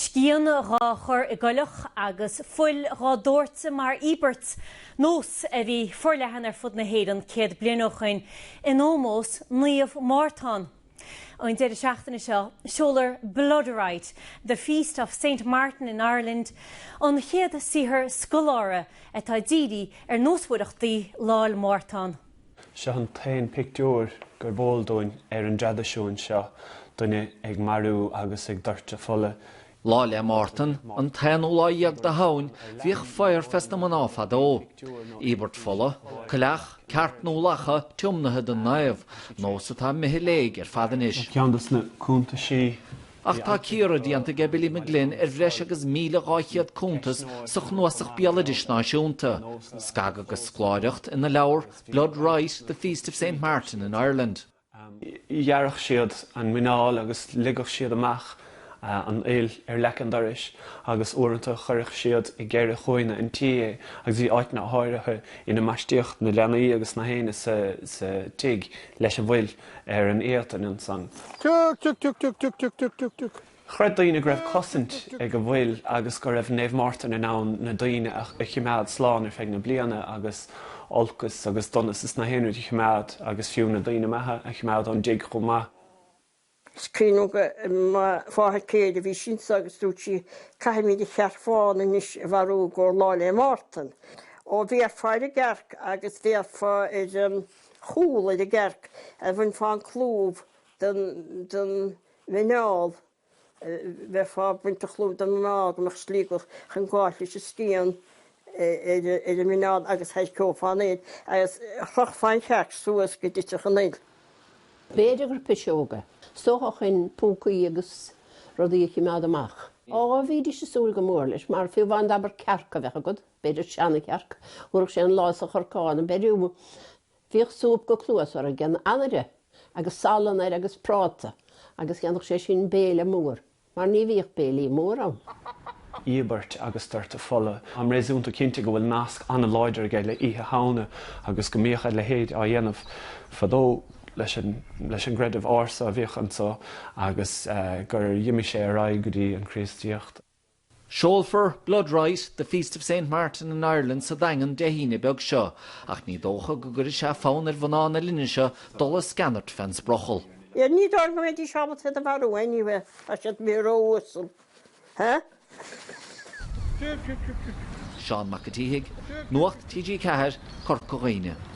Scian dhá chur i gcoileach agus fuil dhá dóirteadh mar íobairt, nós a bhí forleathan ar fud na hÉireann 100 bliain ó shoin in ómós Naomh Mártán. An deireadh seachtaine seo, seolfar Blood Rite, The Feast of Saint Martin in Ireland, an chéad saothar scoláire atá dírithe ar nósmhaireachtaí Lá 'le Mártán. Seo an t-aon pictiúr gurb eol dúinn ar an dtraidisiún seo, duine ag marú agus ag doirteadh fola. Lá 'le Mártan, an t-aonú lá dhéag de Shamhain, bhíodh fire fes na mná fadó. Íobairt fola, coileach, cearc nó lacha, tiomnaithe don naomh, nós atá imithe i léig ar fad anois. Ceann dos na cuntaisí. Ach tá cíoradh déanta aige Billy McGlynn ar bhreis agus 1,200 cuntas sa Chnuasach Béaloidis Náisiúnta, scagadh agus scoláireacht ina leabhar Blood Rite, The Feast of Saint Martin in Ireland. Ghearrfadh siad an muineál agus ligeadh siad amach an fhuil ar leac an dorais agus uaireanta chuirfeadh siad i gceithre chúinne an tí é agus bhí áiteanna áirithe ina mbaistíodh na leanaí agus na héinne sa tigh leis an bhfuil ar an éadan ansan. Tuk tuk tuk tuk tuk tuk tuk tuk tuk. Chreid daoine go raibh cosaint ag an bhfuil agus go raibh Naomh Mártan in ann na daoine a choimeád slán ar feadh na bliana agus olcas agus donas is na haon rud a choimeád agus fiú na daoine maithe a choimeád ón dtigh chomh maith. Is cuimhin liom go mo mháthair céile a bhí sí anso agus dúirt sí caithfimid an chearc bhán anois a mharú i gcomhair Lá 'le Mártan. Ó bhéarfá ar an gcearc agus bhéarfá ar an chúl ar an gcearc a bhainfeá an clúmh den den mhuineál, bheifeá ag baint an chlúimh den mhuineál go mbeadh slí agat chun gabháil leis an scian ar an muineál agus thoirceofá an fhuil agus chrochfá an chearc suas go dtitfeadh an fhuil. B'fhéidir gur piseoga. Is dócha chun púcaí agus rudaí a chimeád amach. Á, bhídís ag súil go mór leis, mar fiú amháin d'abair cearc a bheadh agat, b'fhéidir seana-chearc, thabharfadh sé an lá sa chorcán, an beiriú. Bhíodh súp go cluas orthu den anaire agus salann air agus práta agus dhéanfadh sé sin béile mór, mar ní bhíodh béilí mór ann. íobairt agus doirteadh fola. Táim réasúnta cinnte go bhfuil nasc an-láidir aige le Oíche Shamhna agus go mbíodh a leithéid á dhéanamh fadó leis an leis an gcreideamh ársa a bhíodh anso agus gur dh'imigh sé ar aghaidh go dtí an Chríostaíocht. Seolfar Blood Rite, The Feast of Saint Martin in Ireland sa Daingean Dé hAoine beag seo, ach ní dócha go gcuirfidh sé fonn ar mhná na linne seo dul ag sceanairt fén sprochall. Yeah, ní dóigh liom go mbeidís ábalta iad a mharú anyway, tá siad imithe ró-uasal, huh? Seán Mac an tSíthigh, Nuacht TG4, Corca Dhuibhne.